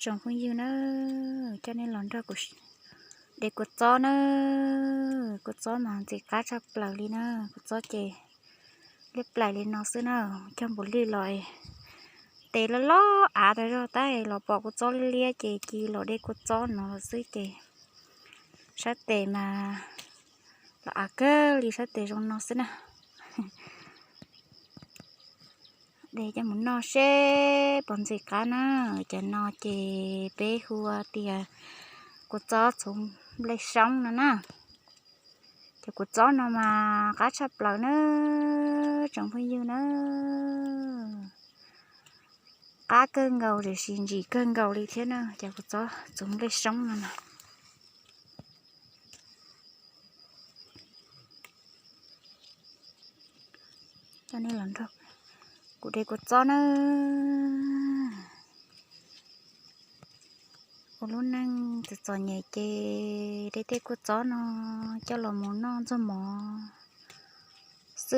Tsoom phooj ywg na, coj nej los nrog kuv de kua txob na. Kua txob mas ntxim qab tshaj plaws li na. Kua txob ces liab plaim li no xwb na. Cog npum lij los tes loj loj av tas zog tab los pom kua txob liab liab ces cia los de kua txob no los xwb ces sab tes mas los av kawg li, sab tes zoo no xwb na. De coj mus noj seb puas ntxim qab na. Cov no ces peb hu tias kua txob txhuv nplej soob no na. Cov kua txob no mas qab tshaj plaws na, tsoom phooj ywg na. Qab kawg nkaus tiam sis ntsim kawg nkaus li thiab na, cov kua txob txhuv nplej soob no na. Coj nej los nrog kuv de kua txob na. Ua lub neej txom txom nyem ces de tej kua txob no coj los mus noj ntxuag mov xwb,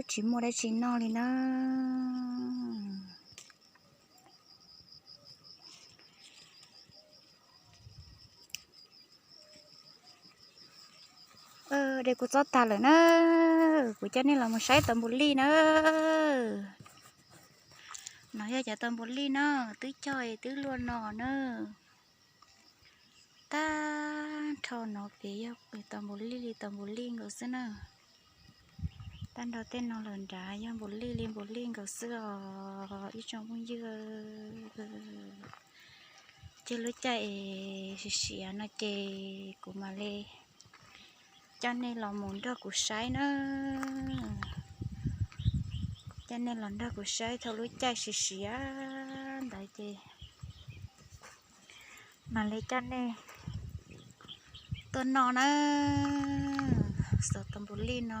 tsis muaj dab tsi noj li na. De kua txob tag lawm na, kuv coj nej los mus saib tau npum lij na. No yog cov tau npum lij no, twb cog twb luaj no na. Tag nrho no pem yog tau npum lij li tau npum lij nkaus xwb na. Tag nrho tej no lawm nrad yog npum lij li npum lij nkaus xwb os ib tsoom phooj ywg. Ces lub caij es siav siav no ces kuv mam li coj nej los mus nrog kuv saib na. Coj nej los nrog kuv saib thaum lub caij siav siav ntawd ces mam li coj nej tuaj noj na. Xov tau npum lij no,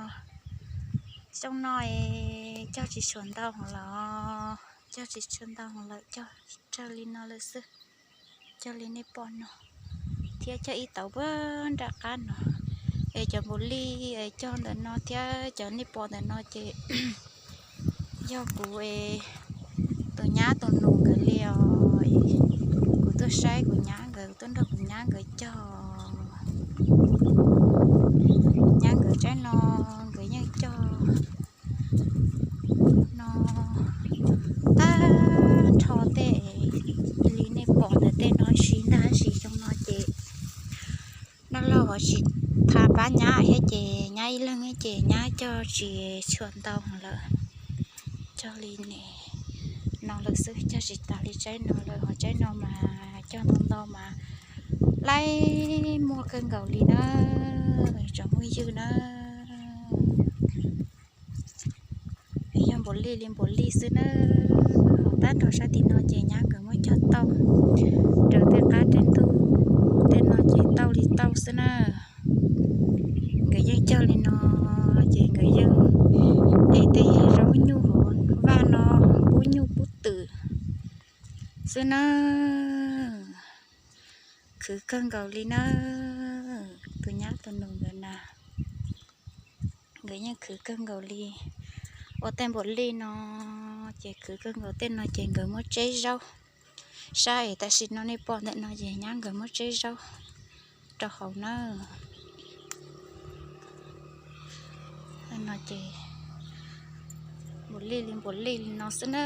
xyoo no es cog tsis tshua ntau heev lawm, cog tsis tshua ntau heev lawm, cog raws li no lawm xwb. Cog li nej pom no thiab cog ib tauv puag nram qab no. Es cov npum lij es cog ntawm no thiab cov nej pom ntawm no ces yog kuv es tus nyab tus nus nkawd li os. Kuv tuaj saib kuv nyab nkawd, kuv tuaj nrog kuv nyab nkawd cog. Nyab nkawd tsaib no nkawd yeej cog no tag nrho tej li nej pom ntawm tej no siv ntag, siv xyoo no ces noj laug ho tsis tau pab nyab thiab ces nyab ib leeg ces nyab cog tsis tshua ntau heev lawm. Cog li no lawm xwb, cog tsis tas li tsaib no lawm, ho tsaib no mas cog ntau ntau mas laib muag kawg nkaus li na, tsoom phooj ywg na. Yog npum lij li npum lij xwb na. Ho tag nrho sab tim no ces nyab nkawd muab cog tauj, raws tej qab tej ntug tej no ces tauj li tauj xwb na. Nkawd yeej cog li no ces nkawd yeej de tej zaub nyuj hauv vaj no pub nyuj pub twm xwb na. Khwv kawg nkaus li na. Tus nyab tus nus nkawd na, nkawd yeej khwv kawg nkaus li. Ua tej npum lij no ces khwv kawg nkaus, tej no ces nkawd muab tseb zaub. Sab es tam sim no nej pom ntawm no ces nyab nkawd muab tseb zaub rau hauv na. No ces npum lij li npum lij li no xwb na.